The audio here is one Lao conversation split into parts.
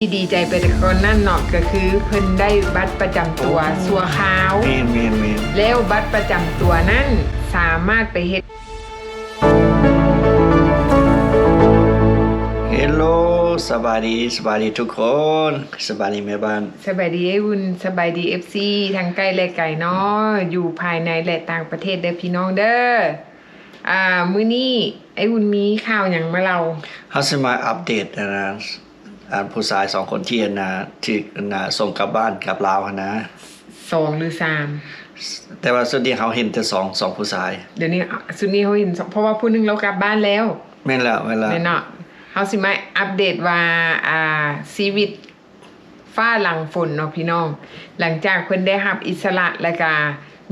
ທີ່ດີໃຈໄປແຕ່ກ່ອນນັ້ນເນາະ ກໍຄືເພິ່ນໄດ້ບັດປະຈຳຕົວ ໂອ້ ຊົ່ວຄາວ. ແມ່ນໆໆ. ແລ້ວບັດປະຈຳຕົວນັ້ນສາມາດໄປເຮັດ ເຮລໂລ ສະບາຍດີ ສະບາຍດີທຸກຄົນ ສະບາຍດີແມ່ບ້ານ ສະບາຍດີອ້າຍອຸ່ນ ສະບາຍດີເອັຟຊີ ທັງໃກ້ແລະໄກເນາະ ຢູ່ພາຍໃນ ແລະ ຕ່າງປະເທດເດີພີ່ນ້ອງເດີ. ອ່າ ມື້ນີ້ອ້າຍອຸ່ນມີຂ່າວຫຍັງມາເລົ່າ? ເຮົາຊິມາອັບເດດ ອັນນະ ອັນຜູ້ຊາຍສອງຄົນທີ່ ອັນນະ ຖືກ ອັນນະ ສົ່ງກັບບ້ານກັບລາວຫັ້ນນະ ສອງຫຼືສາມ? ແຕ່ວ່າຊຸດນີ້ເຮົາເຫັນແຕ່ສອງ ສອງຜູ້ຊາຍ. ດຽວນີ້ ອາ ຊຸດນີ້ເຮົາເຫັນສອງ ເພາະວ່າຜູ້ໜຶ່ງລາວກັບບ້ານແລ້ວ. ແມ່ນແລ້ວ ແມ່ນແລ້ວ ແມ່ນເນາະ. ເຮົາຊິມາອັບເດດວ່າ ອ່າ ຊີວິດ ຟ້າຫຼັງຝົນເນາະພີ່ນ້ອງ ຫຼັງຈາກເພິ່ນໄດ້ຮັບອິດສະຫຼະ ແລ້ວກະ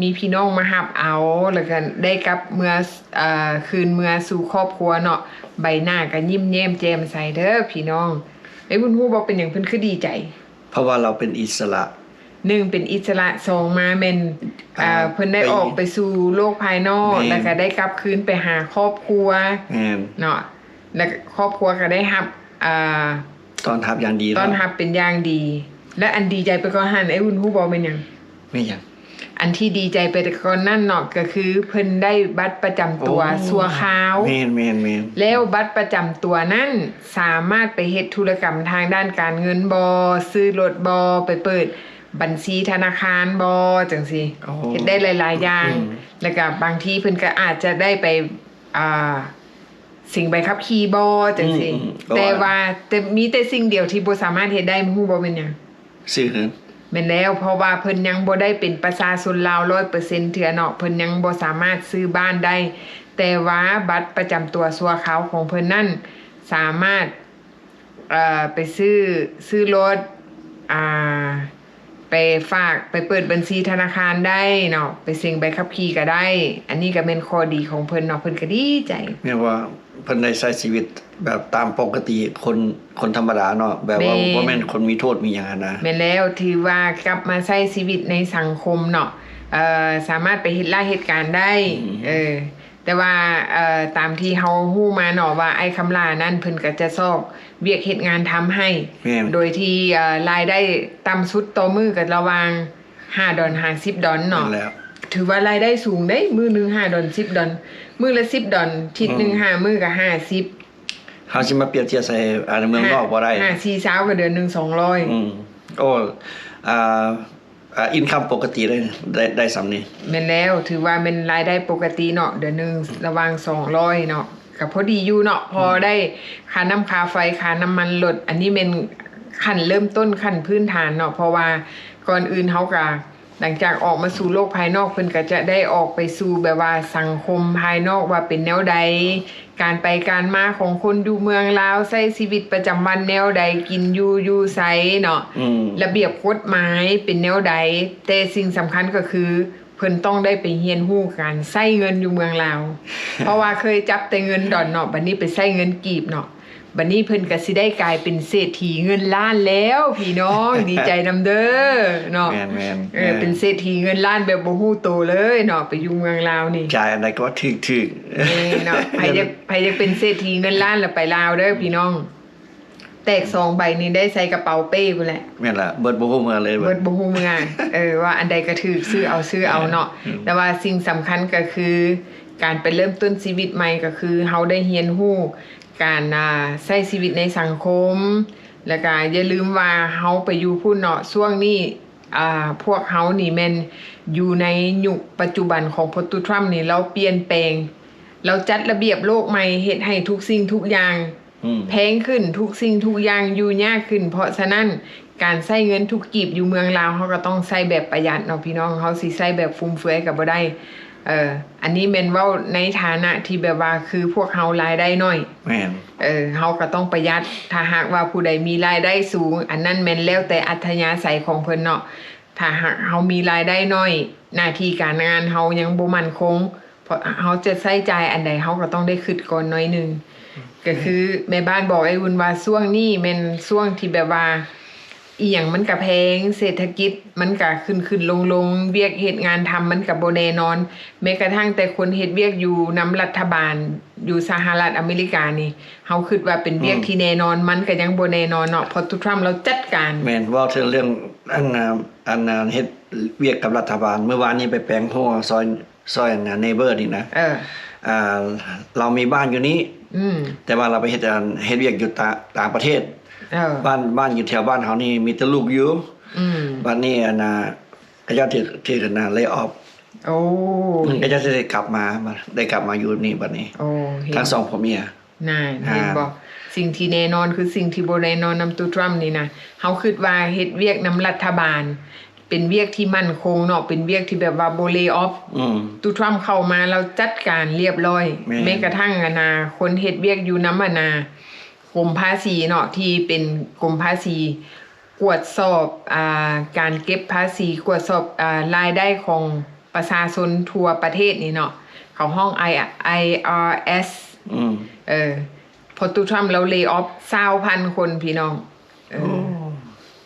ມີພີ່ນ້ອງມາຮັບເອົາ ແລ້ວກະໄດ້ກັບເມືອ ເອີ ຄືນເມືອສູ່ຄອບຄົວເນາະ ໃບໜ້າກະຍິ້ມແຍ້ມແຈ່ມໃສເດີພີ່ນ້ອງ. ອ້າຍວຸ້ນຮູ້ບໍ່ເປັນຫຍັງເພິ່ນຄືດີໃຈ? ເພາະວ່າລາວເປັນອິດສະຫຼະ ໜຶ່ງເປັນອິດສະຫຼະ ສອງມາແມ່ນ ອ່າ ເພິ່ນໄດ້ອອກໄປສູ່ໂລກພາຍນອກ ແມ່ນ ແລ້ວກະໄດ້ກັບຄືນໄປຫາຄອບຄົວ ແມ່ນ ເນາະ ແລ້ວຄອບຄົວກະໄດ້ຮັບ ອ່າ ຕ້ອນຮັບຢ່າງດີ ຕ້ອນຮັບເປັນຢ່າງດີ. ແລະ ອັນດີໃຈໄປກວ່າຫັ້ນ ອ້າຍອຸ່ນຮູ້ບໍ່ແມ່ນຫຍັງ? ແມ່ນຫຍັງ? ອັນທີ່ດີໃຈໄປແຕ່ກ່ອນນັ້ນເນາະ ກໍຄືເພິ່ນໄດ້ບັດປະຈຳຕົວ ໂອ້ ຊົ່ວຄາວ. ແມ່ນໆໆ. ແລ້ວບັດປະຈຳຕົວນັ້ນສາມາດໄປເຮັດທຸລະກຳທາງດ້ານການເງິນບໍ່? ຊື້ລົດບໍ່? ໄປເປີດບັນຊີທະນາຄານບໍ່? ຈັ່ງຊີ້ ໂອ້ ເຮັດໄດ້ຫຼາຍໆຢ່າງ. ອືມ ແລ້ວກະບາງທີເພິ່ນກະອາດຈະໄດ້ໄປ ອ່າ ເສັງໃບຂັບຂີ່ບໍ່ ຈັ່ງຊີ້. ອືມໆ ແຕ່ວ່າ ແຕ່ມີແຕ່ສິ່ງດຽວທີ່ບໍ່ສາມາດເຮັດໄດ້ ຮູ້ບໍ່ແມ່ນຫຍັງ? ຊື້ເຮືອນ. ແມ່ນແລ້ວ ເພາະວ່າເພິ່ນຍັງບໍ່ໄດ້ເປັນປະຊາຊົນລາວຮ້ອຍເປີເຊັນເທື່ອເນາະ ເພິ່ນຍັງບໍ່ສາມາດຊື້ບ້ານໄດ້ ແຕ່ວ່າບັດປະຈຳຕົວຊົ່ວຄາວຂອງເພິ່ນນັ້ນ ສາມາດ ເອີ ໄປຊື້ ຊື້ລົດ ອ່າ ໄປຝາກ ໄປເປີດບັນຊີທະນາຄານໄດ້ເນາະ ໄປເສັງໃບຂັບຂີ່ກະໄດ້. ອັນນີ້ກະແມ່ນຂໍ້ດີຂອງເພິ່ນເນາະ ເພິ່ນກະດີໃຈ. ແມ່ນວ່າເພິ່ນໄດ້ໃຊ້ຊີວິດແບບຕາມປົກກະຕິຄົນ ຄົນທຳມະດາເນາະ ແບບວ່າ ແມ່ນ ບໍ່ແມ່ນຄົນມີໂທດມີຫຍັງຫັ້ນນະ. ແມ່ນແລ້ວ ຖືວ່າກັບມາໃຊ້ຊີວິດໃນສັງຄົມເນາະ ເອີ ສາມາດໄປເຮັດລາເຮັດການໄດ້. ອືມ ເອີ ແຕ່ວ່າ ເອີ ຕາມທີ່ເຮົາຮູ້ມາເນາະວ່າ ອ້າຍຄຳຫຼ້ານັ້ນເພິ່ນກະຈະຊອກວຽກເຮັດງານທຳໃຫ້ ແມ່ນ ໂດຍທີ່ ເອີ ລາຍໄດ້ຕ່ຳສຸດຕໍ່ມື້ກະລະຫວ່າງຫ້າດອນຫາສິບດອນເນາະ. ແມ່ນແລ້ວ ຖືວ່າລາຍໄດ້ສູງເດ້ ມື້ໜຶ່ງຫ້າດອນ ສິບດອນ ມື້ລະສິບດອນ ທິດໜຶ່ງ ອືມ ຫ້າມື້ກະຫ້າສິບ. ເຮົາຊິມາປຽບທຽບໃສ່ ອັນ ເມືອງນອກບໍ່ໄດ້ ຫ້າສີ່ຊາວກະເດືອນໜຶ່ງສອງຮ້ອຍ. ອືມ ໂອ້ ອ່າ ອ່າ ອິນຄັມປົກກະຕິໄດ້ ໄດ້ ໄດ້ສ່ຳນີ້. ແມ່ນແລ້ວ ຖືວ່າແມ່ນລາຍໄດ້ປົກກະຕິເນາະ ເດືອນໜຶ່ງລະຫວ່າງສອງຮ້ອຍເນາະ ກະພໍດີຢູ່ເນາະ ພໍ ອືມ ໄດ້ຄ່ານ້ຳຄ່າໄຟ ຄ່ານ້ຳມັນລົດ. ອັນນີ້ແມ່ນຂັ້ນເລີ່ມຕົ້ນ ຂັ້ນພື້ນຖານເນາະ ເພາະວ່າກ່ອນອື່ນເຮົາກະ ຫຼັງຈາກອອກມາສູ່ໂລກພາຍນອກ ເພິ່ນກະຈະໄດ້ອອກໄປສູ່ແບບວ່າສັງຄົມພາຍນອກວ່າເປັນແນວໃດ ການໄປການມາຂອງຄົນຢູ່ເມືອງລາວ ໃຊ້ຊີວິດປະຈຳວັນແນວໃດ ກິນຢູ່ຢູ່ໃສເນາະ ອືມ ລະບຽບກົດໝາຍເປັນແນວໃດ. ແຕ່ສິ່ງສຳຄັນກໍຄື ເພິ່ນຕ້ອງໄດ້ໄປຮຽນຮູ້ການໃຊ້ເງິນຢູ່ເມືອງລາວ ເພາະວ່າເຄີຍຈັບແຕ່ເງິນດອນເນາະ ບັດນີ້ໄປໃຊ້ເງິນກີບເນາະ ບັດນີ້ເພິ່ນກະຊິໄດ້ກາຍເປັນເສດຖີເງິນລ້ານແລ້ວພີ່ນ້ອງ ດີໃຈນຳເດີເນາະ. ແມ່ນໆ ເອີ ເປັນເສດຖີເງິນລ້ານແບບບໍ່ຮູ້ໂຕເລີຍເນາະ ໄປຢູ່ເມືອງລາວນີ້ ຈ່າຍອັນໃດກໍຖືກໆ ນີ້ເນາະ. ໃຜຢາກ ໃຜຢາກເປັນເສດຖີເງິນລ້ານລະໄປລາວເດີພີ່ນ້ອງ ແຕກສອງໃບນີ້ໄດ້ໃສ່ກະເປົາເປ້ພຸ້ນແຫຼະ. ແມ່ນລະ ເບິດບໍ່ຮູ້ເມືອເລີຍ ເບິດບໍ່ຮູ້ເມືອ. ເອີ ວ່າອັນໃດກະຖືກ ຊື້ເອົາ ຊື້ເອົາເນາະ. ອືມ ແຕ່ວ່າສິ່ງສຳຄັນກະຄື ການໄປເລີ່ມຕົ້ນຊີວິດໃໝ່ ກະຄືເຮົາໄດ້ຮຽນຮູ້ ການ ອ່າ ໃຊ້ຊີວິດໃນສັງຄົມ ແລ້ວກະຢ່າລືມວ່າເຮົາໄປຢູ່ພຸ້ນເນາະ ຊ່ວງນີ້ ອ່າ ພວກເຮົານີ້ແມ່ນຢູ່ໃນຍຸກປັດຈຸບັນຂອງພໍ່ຕູ້ທຣຳນີ້ ລາວປ່ຽນແປງ ລາວຈັດລະບຽບໂລກໃໝ່ ເຮັດໃຫ້ທຸກສິ່ງທຸກຢ່າງ ອືມ ແພງຂຶ້ນ ທຸກສິ່ງທຸກຢ່າງຢູ່ຍາກຂຶ້ນ. ເພາະສະນັ້ນ ການໃຊ້ເງິນທຸກກີບຢູ່ເມືອງລາວ ເຮົາກະຕ້ອງໃຊ້ແບບປະຢັດເນາະພີ່ນ້ອງ ເຮົາຊິໃຊ້ແບບຟຸມເຟືອຍກະບໍ່ໄດ້. ເອີ ອັນນີ້ແມ່ນເວົ້າໃນຖານະທີ່ແບບວ່າຄືພວກເຮົາລາຍໄດ້ໜ້ອຍ. ແມ່ນ ເອີ ເຮົາກະຕ້ອງປະຢັດ. ຖ້າຫາກວ່າຜູ້ໃດມີລາຍໄດ້ສູງ ອັນນັ້ນແມ່ນແລ້ວແຕ່ອັດທະຍາໄສຂອງເພິ່ນເນາະ. ຖ້າຫາກເຮົາມີລາຍໄດ້ໜ້ອຍ ໜ້າທີ່ການງານເຮົາຍັງບໍ່ໝັ້ນຄົງ ເພາະເຮົາຈະໃຊ້ຈ່າຍອັນໃດ ເຮົາກະຕ້ອງໄດ້ຄຶດກ່ອນໜ້ອຍໜຶ່ງ. ອືມ ກະຄືແມ່ບ້ານບອກອ້າຍອຸ່ນວ່າ ຊ່ວງນີ້ແມ່ນຊ່ວງທີ່ແບບວ່າ ອີ່ຫຍັງມັນກະແພງ, ເສດຖະກິດມັນກະຂຶ້ນໆລົງໆ, ວຽກເຮັດງານທຳມັນກະບໍ່ແນ່ນອນ, ແມ້ກະທັ່ງແຕ່ຄົນເຮັດວຽກຢູ່ນຳລັດຖະບານຢູ່ສະຫະລັດອາເມລິການີ້ ເຮົາຄິດວ່າເປັນວຽກ ອືມ ທີ່ແນ່ນອນ, ມັນກະຍັງບໍ່ແນ່ນອນເນາະ, ເພາະຕູດທຣຳລາວຈັດການ. ແມ່ນ, ເວົ້າເຖິງເລື່ອງອັນ ອັນເຮັດວຽກກັບລັດຖະບານ, ມື້ວານນີ້ໄປແປງຫົວຊອຍ ຊອຍອັນ neighbor ນີ້ນະ ເອີ ອ່າ ລາວມີບ້ານຢູ່ນີ້ ອືມ ແຕ່ວ່າລາວໄປເຮັດ ອັນ ເຮັດວຽກຢູ່ຕ່າງ ຕ່າງປະເທດ ເອີ ບ້ານ ບ້ານຢູ່ແຖວບ້ານເຮົານີ້ມີແຕ່ລູກຢູ່ ອືມ ບັດນີ້ ອັນ ນາ ເຂົາເຈົ້າຖືກ ຖືກ ອັນ ນາ lay off ໂອ້ ອືມ ເຂົາເຈົ້າຊິໄດ້ກັບມາ ມາ ໄດ້ກັບມາຢູ່ນີ້ບັດນີ້ ໂອ້ ທັງສອງຜົວເມຍ ນາ ອ່າ ເຫັນບໍ່? ສິ່ງທີ່ແນ່ນອນຄືສິ່ງທີ່ບໍ່ແນ່ນອນນຳຕູດທຣຳນີ້ນະ. ເຮົາຄິດວ່າເຮັດວຽກນຳລັດຖະບານ ເປັນວຽກທີ່ໝັ້ນຄົງເນາະ, ເປັນວຽກທີ່ແບບວ່າບໍ່ lay off ອືມ ຕູດທຣຳເຂົ້າມາລາວຈັດການລຽບລ້ອຍ ແມ່ນ ແມ້ກະທັ່ງ ອັນນາ ຄົນເຮັດວຽກຢູ່ນຳ ອັນນາ ກົມພາສີເນາະ ທີ່ເປັນກົມພາສີ ກວດສອບ ອ່າ ການເກັບພາສີ ກວດສອບ ອ່າ ລາຍໄດ້ຂອງປະຊາຊົນທົ່ວປະເທດນີ້ເນາະ ເຂົາຮ້ອງ ໄອ ໄອອາເອສ ອືມ ເອີ ເພາະຕູດທຣຳລາວ lay off ຊາວພັນຄົນ ພີ່ນ້ອງ ເອີ ໂອ້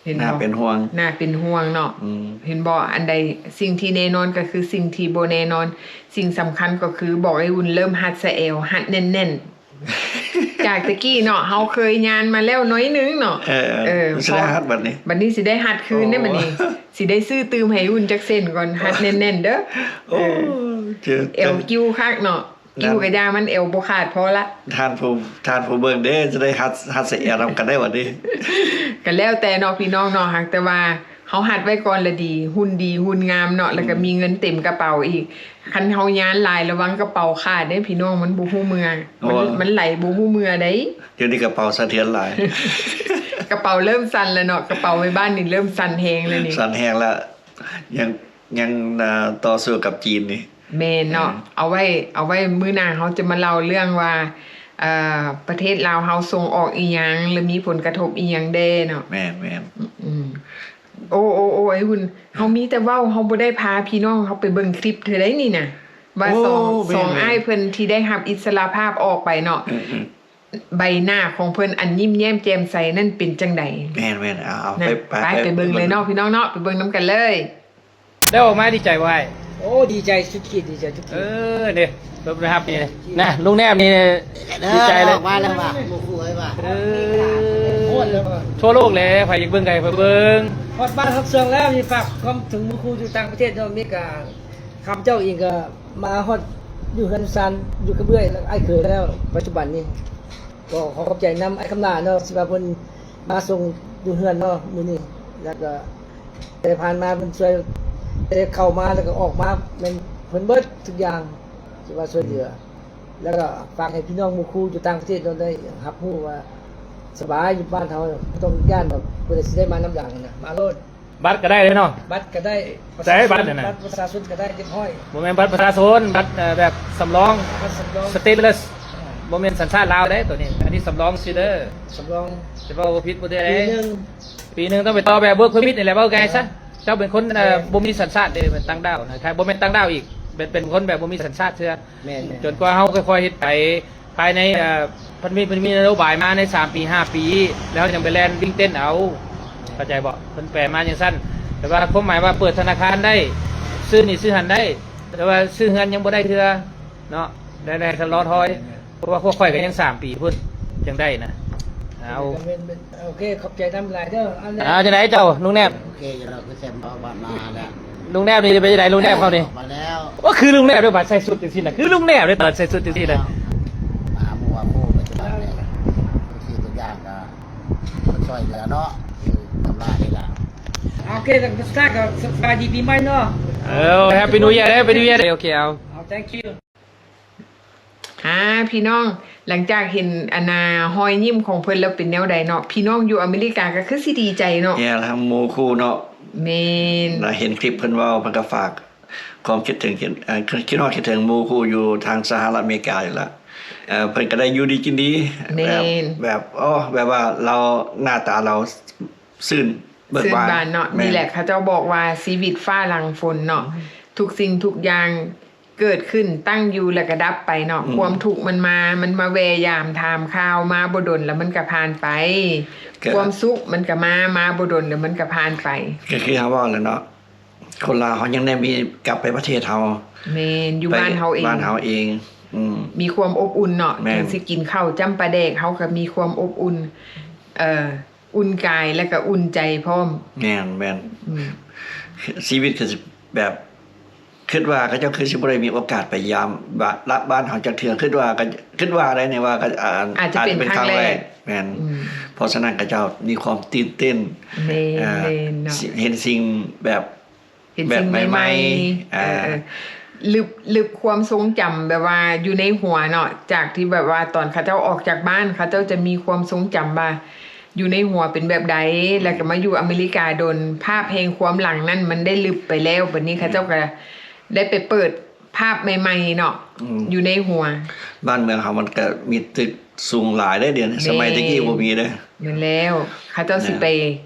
ເຫັນບໍ່? ໜ້າເປັນຫ່ວງ ໜ້າເປັນຫ່ວງເນາະ ອືມ ເຫັນບໍ່? ອັນໃດ ສິ່ງທີ່ແນ່ນອນກໍຄືສິ່ງທີ່ບໍ່ແນ່ນອນ, ສິ່ງສຳຄັນກໍຄືບອກໄອ້ອຸ່ນເລີ່ມຮັດສະແອວ ຮັດແໜ້ນໆ ຈາກແຕ່ກີ້ເນາະ ເຮົາເຄີຍຍານມາແລ້ວໜ້ອຍໜຶ່ງເນາະ ເອີ ເອີ ຊິໄດ້ຮັດບັດນີ້ ບັດນີ້ຊິໄດ້ຮັດຄືນເດ້ ໂອ້ ບັດນີ້ ຊິໄດ້ຊື້ຕື່ມໃຫ້ອຸ່ນຈັກເສັ້ນກ່ອນ ຮັດແໜ້ນໆເດີ ໂອ້ ເອີ ເຈັບ ແອວ ແອວກິ້ວຄັກເນາະ ກິ້ວກະຢ່າມັນແອວບໍ່ຂາດພໍລະ ທ່ານຜູ້ ທ່ານຜູ້ເບິ່ງເດ້ ຈະໄດ້ຮັດ ຮັດສະແອວນຳກັນໄດ້ບັດນີ້ ກະແລ້ວແຕ່ເນາະ ພີ່ນ້ອງເນາະ ຫາກແຕ່ວ່າ ເຮົາຮັດໄວ້ກ່ອນລະດີ ຫຸ່ນດີຫຸ່ນງາມເນາະ ແລ້ວກະ ອືມ ມີເງິນເຕັມກະເປົາອີກ. ຄັນເຮົາຍານຫຼາຍລະວັງກະເປົາຂາດເດ້ພີ່ນ້ອງ ມັນບໍ່ຮູ້ເມື່ອ ມັນ ໂອ້ ມັນໄຫຼບໍ່ຮູ້ເມື່ອໃດ໋. ດຽວນີ້ກະເປົາສະເທືອນຫຼາຍ ກະເປົາເລີ່ມສັ່ນແລ້ວເນາະ ກະເປົາແມ່ບ້ານນີ້ເລີ່ມສັ່ນແຮງແລ້ວນີ້ ສັ່ນແຮງລະ ຍັງ ຍັງ ອ່າ ຕໍ່ສູ້ກັບຈີນນີ້. ແມ່ນເນາະ ເອີ ເອົາໄວ້ ເອົາໄວ້ມື້ໜ້າເຮົາຈະມາເລົ່າເລື່ອງວ່າ ເອີ ປະເທດລາວເຮົາສົ່ງອອກອີ່ຫຍັງ ແລະ ມີຜົນກະທົບອີ່ຫຍັງແດ່ເນາະ. ແມ່ນໆ ອືມ ໂອ້ ໂອ້ ໂອ້ ໄອ້ຫຸ່ນ ເຮົາມີແຕ່ເວົ້າ ເຮົາບໍ່ໄດ້ພາພີ່ນ້ອງເຮົາໄປເບິ່ງຄລິບເທື່ອໃດນີ້ນະ ວ່າ ໂອ້ ສອງ ແມ່ນໆ ສອງອ້າຍເພິ່ນທີ່ໄດ້ຮັບອິດສະຫຼະພາບອອກໄປເນາະ ອືມໆ ໃບໜ້າຂອງເພິ່ນອັນຍິ້ມແຍ້ມແຈ່ມໃສນັ້ນເປັນຈັ່ງໃດ? ແມ່ນໆ ເອົາ ເອົາ ນະ ໄປ ໄປ ໄປ ໄປເບິ່ງເລີຍເນາະ ພີ່ນ້ອງເນາະ ໄປເບິ່ງນຳກັນເລີຍ. ແລ້ວອອກມາດີໃຈບໍ່ອ້າຍ? ໂອ້ ດີໃຈສຸດຂີດ ດີໃຈສຸດຂີດ. ເອີ ນີ້ ເພິ່ນຮັບນີ້ນະ ລຸງແນບນີ້ດີໃຈເລີຍ ມາແລ້ວວ່າ ໝູ່ຄູ່ເອີຍວ່າ ເອີ ທົ່ວໂລກແຫຼະ ໃຜຢາກເບິ່ງກະໃຫ້ໄປເບິ່ງ ຮອດບ້ານຮອດເມືອງແລ້ວ. ນີ້ຝາກຄວາມເຖິງໝູ່ຄູ່ຢູ່ຕ່າງປະເທດເນາະ ອາເມລິກາ ຂ້າພະເຈົ້າເອງກະມາຮອດຢູ່ເຮືອນຊານ ຢູ່ກັບເອື້ອຍ ແລະ ອ້າຍເຂີຍແລ້ວ ປັດຈຸບັນນີ້ ກໍຂໍຂອບໃຈນຳອ້າຍຄຳຫຼ້າເນາະ ທີ່ວ່າເພິ່ນມາສົ່ງຢູ່ເຮືອນເນາະມື້ນີ້ ແລ້ວກໍແຕ່ຜ່ານມາເພິ່ນຊ່ວຍ ແຕ່ເຂົ້າມາແລ້ວກໍອອກມາ ແມ່ນເພິ່ນເບິດທຸກຢ່າງທີ່ວ່າຊ່ວຍເຫຼືອ ແລ້ວກໍຝາກໃຫ້ພີ່ນ້ອງໝູ່ຄູ່ຢູ່ຕ່າງປະເທດເນາະ ໄດ້ຮັບຮູ້ວ່າສະບາຍຢູ່ບ້ານເຮົາ ບໍ່ຕ້ອງຢ້ານດອກ ຜູ້ໃດຊິໄດ້ມານຳຫຼັງຫັ້ນນະ ມາໂລດ. ບັດກະໄດ້ເລີຍເນາະ ບັດກະໄດ້ ໃສບັດນັ້ນນະ ບັດປະຊາຊົນກະໄດ້ຮຽບຮ້ອຍ. ບໍ່ແມ່ນບັດປະຊາຊົນ ບັດ ເອີ ແບບສຳລອງ ບັດສຳລອງ ສະເຕດເລີສ ອ່າ ບໍ່ແມ່ນສັນຊາດລາວເດ້ໂຕນີ້ ອັນນີ້ສຳລອງຊື່ເດີ ສຳລອງ ຊິເວົ້າບໍ່ຜິດບໍ່ຖືກເດ້ ປີໜຶ່ງ ປີໜຶ່ງຕ້ອງໄປຕໍ່ແບບ work permit ນີ້ແຫຼະ ເວົ້າງ່າຍຊະ ເຈົ້າເປັນຄົນ ເອີ ເອີ ບໍ່ມີສັນຊາດເດ້ ເປັນຕ່າງດ້າວນະ ບໍ່ແມ່ນຕ່າງດ້າວອີກ ເປັນ ເປັນຄົນແບບບໍ່ມີສັນຊາດເທື່ອ ແມ່ນໆ ຈົນກວ່າເຮົາຄ່ອຍໆເຮັດໄປ ພາຍໃນ ເອີ ເພິ່ນມີ ເພິ່ນມີນະໂຍບາຍມາໃນສາມປີຫ້າປີ ແລ້ວເຮົາຈັ່ງໄປແລ່ນວິ້ງເຕັ້ນເອົາ ເຂົ້າໃຈບໍ່? ເພິ່ນແປມາຈັ່ງຊັ້ນ ແຕ່ວ່າຄວາມໝາຍວ່າເປີດທະນາຄານໄດ້ ຊື້ນີ້ຊື້ຫັ້ນໄດ້ ແຕ່ວ່າຊື້ເຮືອນຍັງບໍ່ໄດ້ເທື່ອເນາະ ໄດ້ ໄດ້ ໄດ້ລໍຄອຍ ເພາະວ່າພວກຂ້ອຍກໍຍັງສາມປີພຸ້ນ ຈັ່ງໄດ້ນະ ເອົາ ໂອເຄ ຂອບໃຈນຳຫຼາຍເດີ ເອົາຈັ່ງໃດເຈົ້າລຸງແນບ? ໂອເຄຢູ່ແລ້ວ ຄືແຊມເອົາບັດມາແລ້ວ ລຸງແນບນີ້ເປັນຈັ່ງໃດລຸງແນບເຮົານີ້? ມາແລ້ວ ໂອ້ ຄືລຸງແນບເດ້ ບັດໃສ່ຊຸດຈັ່ງຊີ້ນະ ຄືລຸງແນບເດ້ ຕອນໃສ່ຊຸດຈັ່ງຊີ້ນະ ຫາໝູ່ຫາຄູ່ໄປທຸກອັນນີ້ ທຸກສິ່ງທຸກຢ່າງກໍຊ່ວຍເຫຼືອເນາະ ຄືກຳລານີ້ລະ ໂອເຄ ແລ້ວກໍສຸດທ້າຍກໍສະບາຍດີປີໃໝ່ເນາະ ເອີ Happy New Year ເດ້ Happy New Year ເດ້ ໂອເຄ ເອົາ Thank you. ອ່າ ພີ່ນ້ອງ ຫຼັງຈາກເຫັນອັນນາຮອຍຍິ້ມຂອງເພິ່ນແລ້ວເປັນແນວໃດເນາະ? ພີ່ນ້ອງຢູ່ອາເມລິກາກໍຄືຊິດີໃຈເນາະ ແມ່ນລະ ໝູ່ຄູ່ເນາະ ແມ່ນ ລະເຫັນຄລິບເພິ່ນເວົ້າ ເພິ່ນກໍຝາກຄວາມຄິດເຖິງ ເອີ ຄິດຮອດຄິດເຖິງໝູ່ຄູ່ຢູ່ທາງສະຫະລັດອາເມລິການີ້ລະ ເອີ ເພິ່ນກໍໄດ້ຢູ່ດີກິນດີ ແມ່ນ ແບບ ແບບ ໂອ້ ແບບວ່າລາວ ໜ້າຕາລາວຊື່ນເບີກບານ ຊື່ນບານເນາະ ແມ່ນ ນີ້ແຫຼະ ເຂົາເຈົ້າບອກວ່າຊີວິດຟ້າຫຼັງຝົນເນາະ ອືມ ທຸກສິ່ງທຸກຢ່າງ ເກີດຂຶ້ນ ຕັ້ງຢູ່ ແລ້ວກໍດັບໄປເນາະ. ອືມ ຄວາມທຸກມັນມາ ມັນມາແວ່ຢາມຖາມຂ່າວ ມາບໍ່ດົນແລ້ວມັນກໍຜ່ານໄປ. ກໍ ຄວາມສຸກມັນກໍມາ ມາບໍ່ດົນແລ້ວມັນກໍຜ່ານໄປ. ກໍຄືເຮົາເວົ້າແຫຼະເນາະ ຄົນລາວເຮົາຍັງໄດ້ມີກັບໄປປະເທດເຮົາ. ແມ່ນ ຢູ່ ໄປບ້ານເຮົາເອງ ບ້ານເຮົາເອງ. ອືມ ມີຄວາມອົບອຸ່ນເນາະ. ແມ່ນ ເຖິງຊິກິນເຂົ້າຈ້ຳປາແດກ ເຮົາກໍມີຄວາມອົບອຸ່ນ ເອີ ອຸ່ນກາຍ ແລ້ວກໍອຸ່ນໃຈພ້ອມ. ແມ່ນໆ. ອືມ ຊີວິດກໍຊິແບບ ຄິດວ່າເຂົາເຈົ້າຄືຊິບໍ່ໄດ້ມີໂອກາດໄປຢາມບ້ານ ລະ ບ້ານເຮົາຈັກເທື່ອ. ຄິດວ່າ ກໍ ຄິດວ່າໄດ້ນີ້ວ່າ ກໍ ອາ ອາດຈະເປັນ ອາດຈະເປັນຄັ້ງແລກ. ແມ່ນ. ອືມ ເພາະສະນັ້ນເຂົາເຈົ້າມີຄວາມຕື່ນເຕັ້ນ. ແມ່ນ ເອີ ແມ່ນເນາະ. ຊິເຫັນສິ່ງແບບ ເຫັນສິ່ງໃໝ່ໆ ແບບໃໝ່ໆ. ເອີ ອ່າ ເອີ ລຶບ ລຶບຄວາມຊົງຈຳແບບວ່າຢູ່ໃນຫົວເນາະ ຈາກທີ່ແບບວ່າຕອນເຂົາເຈົ້າອອກຈາກບ້ານ ເຂົາເຈົ້າຈະມີຄວາມຊົງຈຳວ່າຢູ່ໃນຫົວເປັນແບບໃດ ແລ້ວກໍມາຢູ່ອາເມລິກາດົນ ພາບແຫ່ງຄວາມຫຼັງນັ້ນມັນໄດ້ລຶບໄປແລ້ວ. ບັດນີ້ເຂົາເຈົ້າກໍໄດ້ໄປເປີດພາບໃໝ່ໆເນາະ. ອືມ ຢູ່ໃນຫົວ. ບ້ານເມືອງເຮົາມັນກໍມີຕຶກສູງຫຼາຍເດ້ ດຽວນີ້. ແມ່ນ ສະໄໝແຕ່ກີ້ບໍ່ມີເດ້. ແມ່ນແລ້ວ ເຂົາເຈົ້າຊິໄປ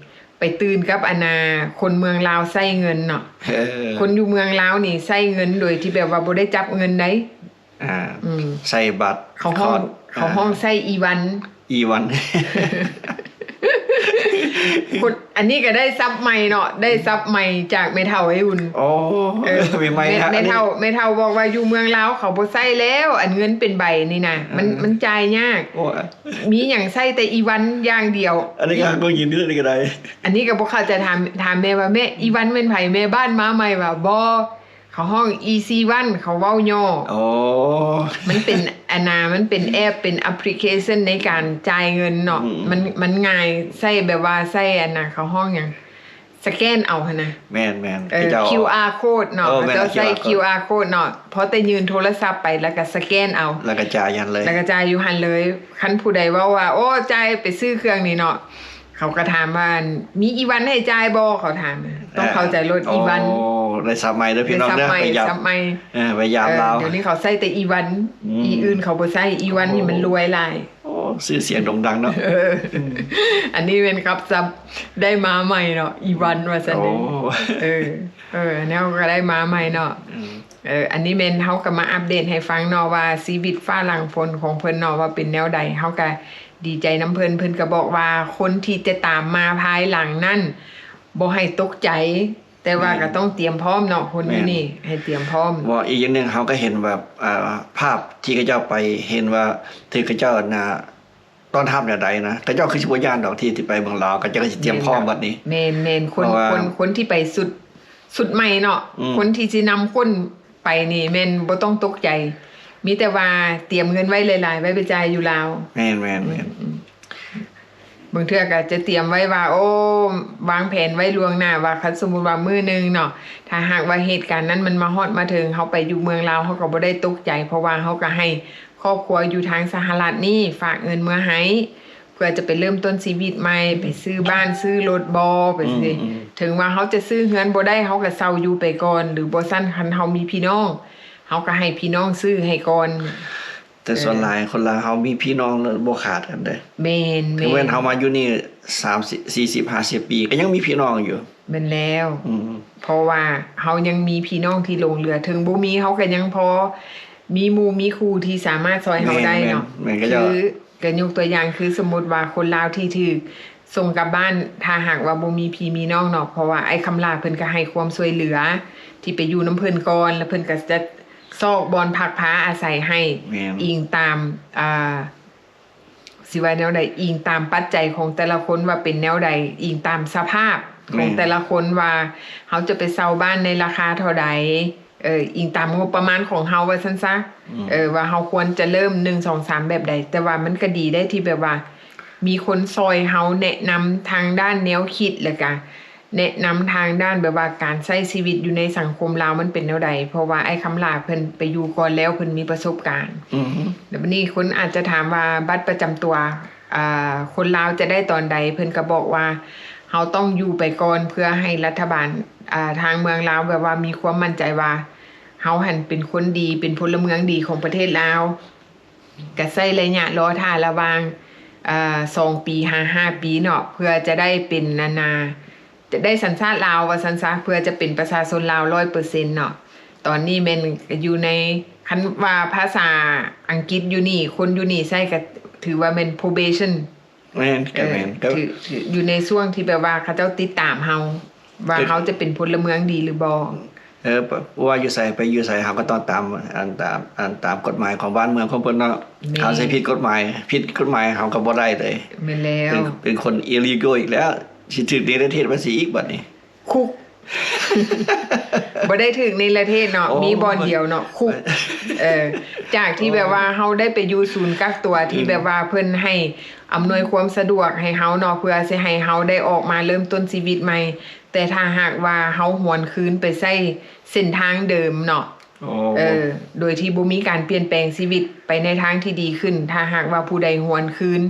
ເອີ ໄປຕື່ນກັບອັນນ່າ ຄົນເມືອງລາວໃຊ້ເງິນເນາະ. ເອີ ຄົນຢູ່ເມືອງລາວນີ້ໃຊ້ເງິນໂດຍທີ່ແບບວ່າບໍ່ໄດ້ຈັບເງິນໃດ. ອ່າ ອືມ ໃຊ້ບັດ ເຂົາຮ້ອງ ເຂົາຮ້ອງໃຊ້ອີວັນ ອີວັນ. ຄົນ ອັນນີ້ກໍໄດ້ສັບໃໝ່ເນາະ ໄດ້ສັບໃໝ່ຈາກແມ່ເຖົ້າໄອອຸ່ນ. ໂອ້ ເອີ ແມ່ເຖົ້າ ແມ່ເຖົ້າ ແມ່ເຖົ້າບອກວ່າຢູ່ເມືອງລາວເຂົາບໍ່ໃຊ້ແລ້ວ ອັນເງິນເປັນໃບນີ້ນະ ມັນ ເອີ ມັນຈ່າຍຍາກ. ໂອ້ ມີຫຍັງໃຊ້ແຕ່ອີວັນຢ່າງດຽວ. ອັນນີ້ກໍບໍ່ຍິນດີ ອັນນີ້ກໍໄດ້ ອັນນີ້ກໍບໍ່ເຂົ້າໃຈ. ຖາມ ຖາມແມ່ວ່າ ແມ່ ອີວັນແມ່ນໃຜ? ແມ່ບ້ານມາໃໝ່ວ່າ ບໍ່ ເຂົາຮ້ອງອີຊີວັນ ເຂົາເວົ້າຫຍໍ້. ໂອ້ ມັນເປັນອັນນ່າ ມັນເປັນແອັບ ເປັນແອັບພລິເຄຊັນໃນການຈ່າຍເງິນເນາະ. ອືມ ມັນ ມັນງ່າຍ ໃຊ້ແບບວ່າໃຊ້ອັນນ່າ ເຂົາຮ້ອງຫຍັງ ສະແກນເອົາຫັ້ນນະ. ແມ່ນໆ ເອີ ເຂົາເຈົ້າ ຄິວອາໂຄດເນາະ. ເອີ ເຂົາເຈົ້າໃຊ້ ແມ່ນ ຄິວອາໂຄດເນາະ ພໍແຕ່ຍື່ນໂທລະສັບໄປ ແລ້ວກໍສະແກນເອົາ ແລ້ວກໍຈ່າຍຢູ່ຫັ້ນເລີຍ ແລ້ວກໍຈ່າຍຢູ່ຫັ້ນເລີຍ. ຄັນຜູ້ໃດເວົ້າວ່າ ໂອ້ ຈ່າຍໄປຊື້ເຄື່ອງນີ້ເນາະ ເຂົາກໍຖາມວ່າ ມີອີວັນໃຫ້ຈ່າຍບໍ່? ເຂົາຖາມ ຕ້ອງເຂົ້າໃຈໂລດ ເອີ ອີວັນ. ໂອ້ ໄດ້ສັບໃໝ່ເດີພີ່ນ້ອງເດີ ໄດ້ສັບໃໝ່ ໄປຢາມ ສັບໃໝ່ ເອີ ໄປຢາມລາວ. ເອີ ດຽວນີ້ເຂົາໃຊ້ແຕ່ອີວັນ. ອືມ ອີອື່ນເຂົາບໍ່ໃຊ້ ອີວັນນີ້ມັນລວຍຫຼາຍ. ໂອ້ ຊື່ສຽງໂດ່ງດັງເນາະ. ເອີ ອືມ ອັນນີ້ແມ່ນຄຳສັບໄດ້ມາໃໝ່ເນາະ ອີວັນວ່າຊັ້ນເດ. ໂອ້ ເອີ ເອີ ແນວກໍໄດ້ມາໃໝ່ເນາະ. ອືມ ເອີ ອັນນີ້ແມ່ນເຮົາກໍມາອັບເດດໃຫ້ຟັງເນາະ ວ່າຊີວິດຟ້າຫຼັງຝົນຂອງເພິ່ນເນາະ ວ່າເປັນແນວໃດ. ເຮົາກໍດີໃຈນຳເພິ່ນ ເພິ່ນກໍບອກວ່າ ຄົນທີ່ຈະຕາມມາພາຍຫຼັງນັ້ນ ບໍ່ໃຫ້ຕົກໃຈ ແຕ່ວ່າ ແມ່ນ ກໍຕ້ອງຕຽມພ້ອມເນາະ. ຄົນຢູ່ນີ້ ແມ່ນ ໃຫ້ຕຽມພ້ອມ. ເວົ້າອີກຢ່າງໜຶ່ງ ເຮົາກໍເຫັນວ່າ ອ່າ ພາບທີ່ເຂົາເຈົ້າໄປ ເຫັນວ່າຖືກເຂົາເຈົ້າ ອັນນ່າ ຕ້ອນຮັບແນວໃດນະ ເຂົາເຈົ້າຄືຊິບໍ່ຢ້ານດອກ ທີ່ ທີ່ໄປເມືອງລາວ ເຂົາເຈົ້າກໍຊິຕຽມພ້ອມບັດນີ້. ແມ່ນໆ ຄົນ ເພາະວ່າ ຄົນ ຄົນທີ່ໄປຊຸດ ຊຸດໃໝ່ເນາະ. ອືມ ຄົນທີ່ຊິນຳຄົນໄປນີ້ແມ່ນບໍ່ຕ້ອງຕົກໃຈ ມີແຕ່ວ່າຕຽມເງິນໄວ້ຫຼາຍໆ ໄວ້ໄປຈ່າຍຢູ່ລາວ. ແມ່ນໆໆ. ອືມ ບາງເທື່ອກໍຈະຕຽມໄວ້ວ່າ ໂອ້ ວາງແຜນໄວ້ລ່ວງໜ້າວ່າ ຄັນສົມມຸດວ່າມື້ໜຶ່ງເນາະ ຖ້າຫາກວ່າເຫດການນັ້ນມັນມາຮອດມາເຖິງ ເຮົາໄປຢູ່ເມືອງລາວ ເຮົາກໍບໍ່ໄດ້ຕົກໃຈ ເພາະວ່າເຮົາກໍໃຫ້ຄອບຄົວຢູ່ທາງສະຫະລັດນີ້ຝາກເງິນມາໃຫ້ ເພື່ອຈະໄປເລີ່ມຕົ້ນຊີວິດໃໝ່ ໄປຊື້ບ້ານຊື້ລົດບໍ ໄປ ອືມ ຊິ ອືມ ເຖິງວ່າເຮົາຈະຊື້ເຮືອນບໍ່ໄດ້ ເຮົາກໍເຊົ່າຢູ່ໄປກ່ອນ ຫຼືບໍ່ຊັ້ນ ຄັນເຮົາມີພີ່ນ້ອງ ເຮົາກໍໃຫ້ພີ່ນ້ອງຊື້ໃຫ້ກ່ອນ. ແຕ່ສ່ວນ ເອີ ຫຼາຍຄົນລາວເຮົາມີພີ່ນ້ອງແລ້ວບໍ່ຂາດກັນເດ້. ແມ່ນໆ ເຖິງແມ່ນເຮົາມາຢູ່ນີ້ສາມສິບ ສີ່ສິບ ຫ້າສິບປີ ກໍຍັງມີພີ່ນ້ອງຢູ່. ແມ່ນແລ້ວ. ອືມ ເພາະວ່າເຮົາຍັງມີພີ່ນ້ອງທີ່ຫຼົງເຫຼືອ ເຖິງບໍ່ມີເຮົາກໍຍັງພໍມີໝູ່ມີຄູ່ທີ່ສາມາດຊ່ອຍເຮົາໄດ້ເນາະ. ແມ່ນໆ ແມ່ນ ກໍ ຄື ກໍຍົກຕົວຢ່າງ ຄືສົມມຸດວ່າຄົນລາວທີ່ຖືກສົ່ງກັບບ້ານ ຖ້າຫາກວ່າບໍ່ມີພີ່ມີນ້ອງເນາະ ເພາະວ່າອ້າຍຄຳຫຼ້າເພິ່ນກໍໃຫ້ຄວາມຊ່ວຍເຫຼືອ ທີ່ໄປຢູ່ນຳເພິ່ນກ່ອນ ແລ້ວເພິ່ນກໍຈະ ຊອກບ່ອນພັກພາອາໄສໃຫ້. ແມ່ນ ອີງຕາມ ອ່າ ຊິວ່າແນວໃດ ອີງຕາມປັດໄຈຂອງແຕ່ລະຄົນວ່າເປັນແນວໃດ ອີງຕາມສະພາບຂອງ ແມ່ນ ແຕ່ລະຄົນວ່າເຮົາຈະໄປເຊົ່າບ້ານໃນລາຄາເທົ່າໃດ ເອີ ອີງຕາມງົບປະມານຂອງເຮົາວ່າຊັ້ນຊະ. ອືມ ເອີ ວ່າເຮົາຄວນຈະເລີ່ມ ໜຶ່ງ ສອງ ສາມ ແບບໃດ ແຕ່ວ່າມັນກໍດີໄດ໋ ທີ່ແບບວ່າມີຄົນຊ່ອຍເຮົາ ແນະນຳທາງດ້ານແນວຄິດ ແລ້ວກະ ແນະນຳທາງດ້ານແບບວ່າການໃຊ້ຊີວິດຢູ່ໃນສັງຄົມລາວມັນເປັນແນວໃດ ເພາະວ່າອ້າຍຄຳຫຼ້າເພິ່ນໄປຢູ່ກ່ອນແລ້ວ ເພິ່ນມີປະສົບການ. ອືຮຶ ແລ້ວບັດນີ້ຄົນອາດຈະຖາມວ່າບັດປະຈຳຕົວ ອ່າ ຄົນລາວຈະໄດ້ຕອນໃດ? ເພິ່ນກໍບອກວ່າເຮົາຕ້ອງຢູ່ໄປກ່ອນ ເພື່ອໃຫ້ລັດຖະບານ ອ່າ ທາງເມືອງລາວແບບວ່າມີຄວາມໝັ້ນໃຈວ່າເຮົາຫັ້ນເປັນຄົນດີ ເປັນພົນລະເມືອງດີຂອງປະເທດລາວ. ກະໃຊ້ໄລຍະລໍຖ້າລະຫວ່າງ ເອີ ສອງປີຫາຫ້າປີເນາະ ເພື່ອຈະໄດ້ເປັນ ອັນນ່າ ຈະໄດ້ສັນຊາດລາວວ່າຊັ້ນຊະ ເພື່ອຈະເປັນປະຊາຊົນລາວຮ້ອຍເປີເຊັນເນາະ. ຕອນນີ້ແມ່ນຢູ່ໃນ ຄັນວ່າພາສາອັງກິດຢູ່ນີ້ ຄົນຢູ່ນີ້ໃຊ້ກໍຖືວ່າແມ່ນ probation ແມ່ນ ກໍແມ່ນ ເອີ ກໍ ຖື ຖືຢູ່ໃນຊ່ວງທີ່ແບບວ່າເຂົາເຈົ້າຕິດຕາມເຮົາ ວ່າເຮົາຈະເປັນພົນລະເມືອງດີຫຼືບໍ່. ເອີ ບໍ່ວ່າຢູ່ໃສ ໄປຢູ່ໃສ ເຮົາກໍຕ້ອງຕາມ ອັນ ຕາມ ອັນ ຕາມກົດໝາຍຂອງບ້ານເມືອງຂອງເພິ່ນເນາະ. ແມ່ນ ເຮົາໃຊ້ຜິດກົດໝາຍ ຜິດກົດໝາຍເຮົາກໍບໍ່ໄດ້ເລີຍ. ແມ່ນແລ້ວ ເປັນ ເປັນຄົນ illegal ອີກແລ້ວ ຊິຖືກເນລະເທດພາສີອີກບັດນີ້ ຄຸກ ບໍ່ໄດ້ຖືກເນລະເທດເນາະ ໂອ້ ມີບ່ອນດຽວເນາະ ຄຸກ. ເອີ ຈາກທີ່ແບບວ່າເຮົາໄດ້ໄປຢູ່ສູນກັກຕົວທີ່ ອືມ ແບບວ່າເພິ່ນໃຫ້ອຳນວຍຄວາມສະດວກໃຫ້ເຮົາເນາະ ເພື່ອຊິໃຫ້ເຮົາໄດ້ອອກມາເລີ່ມຕົ້ນຊີວິດໃໝ່ ແຕ່ຖ້າຫາກວ່າເຮົາຫວນຄືນໄປໃຊ້ເສັ້ນທາງເດີມເນາະ ໂອ້ ເອີ ໂດຍທີ່ບໍ່ມີການປ່ຽນແປງຊີວິດໄປໃນທາງທີ່ດີຂຶ້ນ ຖ້າຫາກວ່າຜູ້ໃດຫວນຄືນ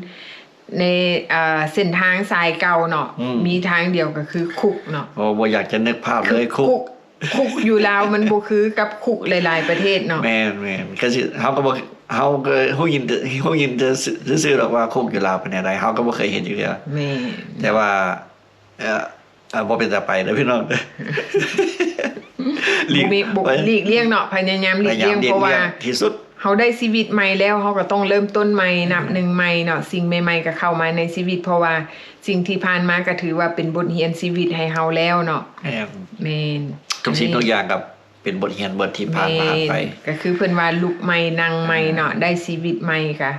ໃນ ເອີ ເສັ້ນທາງສາຍເກົ່າເນາະ ອືມ ມີທາງດຽວກໍຄືຄຸກເນາະ. ໂອ້ ບໍ່ຢາກຈະນຶກພາບເລີຍ ຄຸກ ຄຸກ ຄຸກຢູ່ລາວມັນບໍ່ຄືກັບຄຸກຫຼາຍໆປະເທດເນາະ. ແມ່ນໆ ກໍຊິ ເຮົາກໍບໍ່ ເຮົາກໍຮູ້ຍິນແຕ່ ຮູ້ຍິນແຕ່ຊື່ໆດອກວ່າຄຸກຢູ່ລາວເປັນແນວໃດ ເຮົາກໍບໍ່ເຄີຍເຫັນຈັກເທື່ອ. ແມ່ນ ແຕ່ວ່າ ເອີ ເອີ ບໍ່ເປັນຕາໄປເດີພີ່ນ້ອງ ຫຼີກ ບໍ່ມີ ບໍ່ ໄປ ຫຼີກລ່ຽງເນາະ ພະຍາຍາມຫຼີກລ່ຽງ ພະຍາຍາມຫຼີກລ່ຽງ ເພາະວ່າທີ່ສຸດ ເຮົາໄດ້ຊີວິດໃໝ່ແລ້ວ ເຮົາກໍຕ້ອງເລີ່ມຕົ້ນໃໝ່ ອືມ ນັບໜຶ່ງໃໝ່ເນາະ ສິ່ງໃໝ່ໆກໍເຂົ້າມາໃນຊີວິດ ເພາະວ່າສິ່ງທີ່ຜ່ານມາກໍຖືວ່າເປັນບົດຮຽນຊີວິດໃຫ້ເຮົາແລ້ວເນາະ. ແມ່ນ ແມ່ນ ທຸກສິ່ງທຸກຢ່າງກໍເປັນບົດຮຽນ ບົດທີ່ຜ່ານມາ ແມ່ນ ໄປ ກໍຄືເພິ່ນວ່າລຸກໃໝ່ນັ່ງໃໝ່ເນາະ ອ່າ ໄດ້ຊີວິດໃໝ່ ກໍ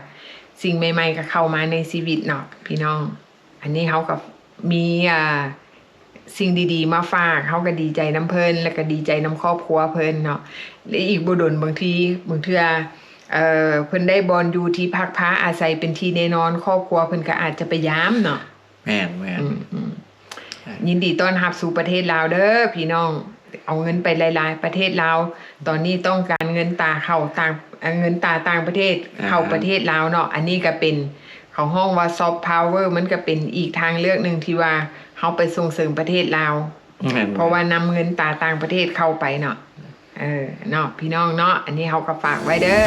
ສິ່ງໃໝ່ໆກໍເຂົ້າມາໃນຊີວິດເນາະ ພີ່ນ້ອງ. ອັນນີ້ເຮົາກໍມີ ອ່າ ສິ່ງດີໆມາຝາກ ເຮົາກໍດີໃຈນຳເພິ່ນ ແລ້ວກໍດີໃຈນຳຄອບຄົວເພິ່ນເນາະ ແລະ ອີກບໍ່ດົນບາງທີ ບາງເທື່ອ ເອີ ເພິ່ນໄດ້ບ່ອນຢູ່ທີ່ພັກພາອາໄສເປັນທີ່ແນ່ນອນ ຄອບຄົວເພິ່ນກໍອາດຈະໄປຢາມເນາະ. ແມ່ນໆ ອືມໆ ຍິນດີຕ້ອນຮັບສູ່ປະເທດລາວເດີພີ່ນ້ອງ ເອົາເງິນໄປຫຼາຍໆ ປະເທດລາວຕອນນີ້ຕ້ອງການເງິນຕາເຂົ້າຕ່າງ ເງິນຕາຕ່າງປະເທດ ອ່າ ເຂົ້າປະເທດລາວເນາະ. ອັນນີ້ກໍເປັນ ເຂົາຮ້ອງວ່າ soft power ມັນກໍເປັນອີກທາງເລືອກໜຶ່ງທີ່ວ່າເຮົາໄປສົ່ງເສີມປະເທດລາວ ແມ່ນ ເພາະວ່ານຳເງິນຕາຕ່າງປະເທດເຂົ້າໄປເນາະ. ເອີ ເນາະ ພີ່ນ້ອງເນາະ ອັນນີ້ເຮົາກໍຝາກໄວ້ເດີ.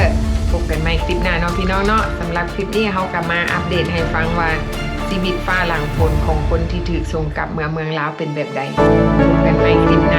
ພົບກັນໃໝ່ຄລິບໜ້າເນາະ ພີ່ນ້ອງເນາະ. ສຳລັບຄລິບນີ້ເຮົາກໍມາອັບເດດໃຫ້ຟັງວ່າ ຊີວິດຟ້າຫຼັງຝົນຂອງຄົນທີ່ຖືກສົ່ງກັບເມືອເມືອງລາວເປັນແບບໃດ. ພົບກັນໃໝ່ຄລິບໜ້າ.